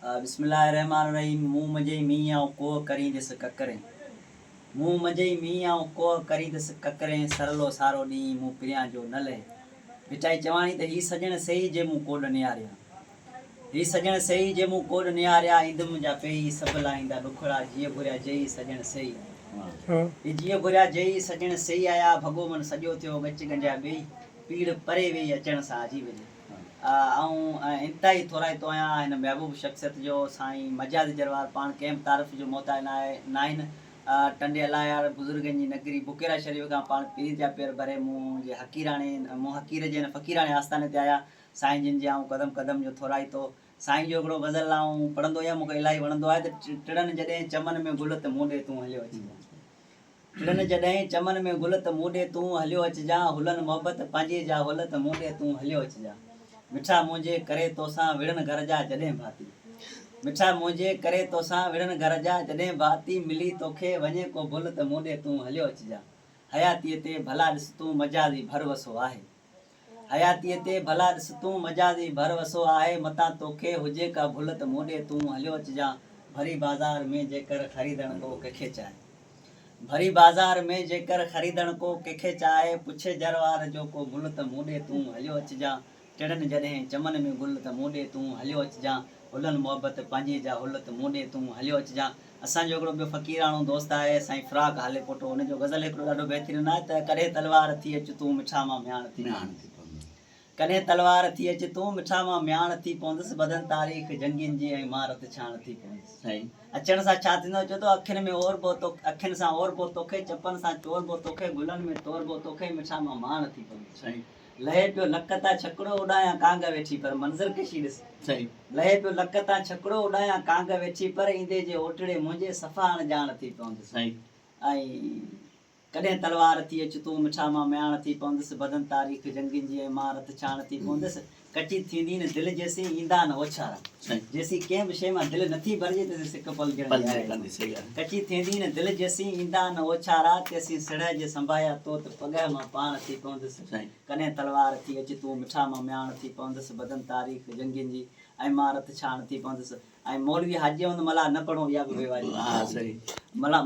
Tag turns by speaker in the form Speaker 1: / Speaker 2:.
Speaker 1: بسم الله الرحمٰن الرحيم مون منجهئي مينهن آئون ڪوهه ڪريندس ڪڪرين مون منجهئي مينهن آئون ڪوهه ڪريندس ڪڪرين سرلو سارو ڏينهن مون پريان جو نه لهي ڀٽائي چواڻي ته هي سڄڻ سيئي جي مون ڪوڏ نهاريا هي سڄڻ سيئي جي مون ڪوڏ نهاريا ايندم جا پيئي سڀ لاهيندا ڏکڙا جيء گهريا جيئي سڄڻ سيئي آيا هي جيء گهريا جيئي سڄڻ سيئي آيا ڀڳو من سڄو ٿيو ڳچ ڳنڍيا ٻيئي پيڙ پري ويئي اچڻ سان عجيب جي. آئون انتهائي ٿورائتو آهيان هن محبوب شخصيت جو سائين مجازي جروار پاڻ ڪنهن به تعارف جو محتاج ناهن ٽنڊي الايار بزرگن جي نگري بڪيرا شريف کان پاڻ پرين جا پير ڀري مون جي حقيراڻي مون حقير جي هن فقيراڻي آستاني تي آيا سائين جن جي آئون قدم قدم جو ٿورائتو سائين جو هڪڙو غزل آئون پڙهندو آهيان مون کي الاهي وڻندو آهي ته ٽڙن جڏهن چمن ۾ گل ته مون ڏي تون هليو اچجان. ٽڙن جڏهن چمن ۾ گل ته مون ڏي تون هليو اچجان هلن محبت پنهنجي جا هل ته مون ڏي تون هليو اچجان مٺا منهنجي ڪري توسان وڙهن گهر جا جڏهن ڀاتي مٺا منهنجي ڪري توسان وڙهن گهر جا جڏهن ڀاتي ملي توکي وڃي ڪو ڀل ته مون ڏي تون هليو اچجان حياتيء تي ڀلا ڏس تون مجازي ڀر وسو آهي. حياتيء تي ڀلا ڏس تون مجازي ڀر وسو آهي متان توکي هجي ڪا ڀل ته مون ڏي تون هليو اچجان ڀري بازار ۾ جيڪر خريدڻ ڪو ڪنهن کي چاهي ڀري بازار ۾ جيڪر خريدڻ ڪو ڪنهن کي چاهي پڇي جروار جو ڪو ملهه ته مون ڏي تون هليو اچجان ٽڙن جڏهن چمن ۾ گل ته مون ڏي تون هليو اچجان هلن محبت پنهنجي جا هل ته مون ڏي تون هليو اچجان اسان جو هڪڙو ٻيو فقيراڻو دوست آهي سائين فراق هاليپوٽو ان جو غزل هڪڙو ڏاڍو بهترين آهي ته ڪڏهن تلوار ٿي اچ تون مٺا مان مياڻ ٿي پوندس ڪڏهن تلوار ٿي اچ تون مٺا مان مياڻ ٿي پوندس بدن تاريخ جنگين جي ۽ مان رت ڇاڻ ٿي پوندس اچڻ سان ڇا ٿيندو چئي ٿو اکين ۾ اوربو تو اکين سان اوربو توکي چپن سان چوربو توکي گلن ۾ توربو توکي مٺا مان ماڻ ٿي پوندس لهي پيو لڪ تان ڇڪڙو اڏايان ڪانگ ويٺي پر منظر ڪشي ڏس. لهي پيو لڪ تان ڇڪڙو اڏايان ڪانگ ويٺي پر ايندي جي اوٽڙي منهنجي صفا اڻ ڄاڻ ٿي پوندس ۽ ڪڏهن تلوار ٿي اچ تون مٺا مان مياڻ ٿي پوندس بدن تاريخ جنگين جي ۽ مان رت ڇاڻ ٿي پوندس ڪچي ٿيندي نه دل جيسين ايندا نه اوڇارا جيسين ڪنهن به شيء مان دل نٿي ڀرجي تيسين سڪ پلجڻ جي آهي ڪچي ٿيندي نه دل جيسين ايندا نه اوڇارا تيسين سڙهه جي سنڀايا تو ته پڳهه مان پاڻ ٿي پوندس ڪڏهن تلوار ٿي اچ تون مٺا مان مياڻ ٿي پوندس بدن تاريخ جنگين جي ۽ مان رت ڇاڻ ٿي پوندس ۽ مولوي حاجي احمد ملاح نه پڙهو اها به بي واجبي آهي ملاح.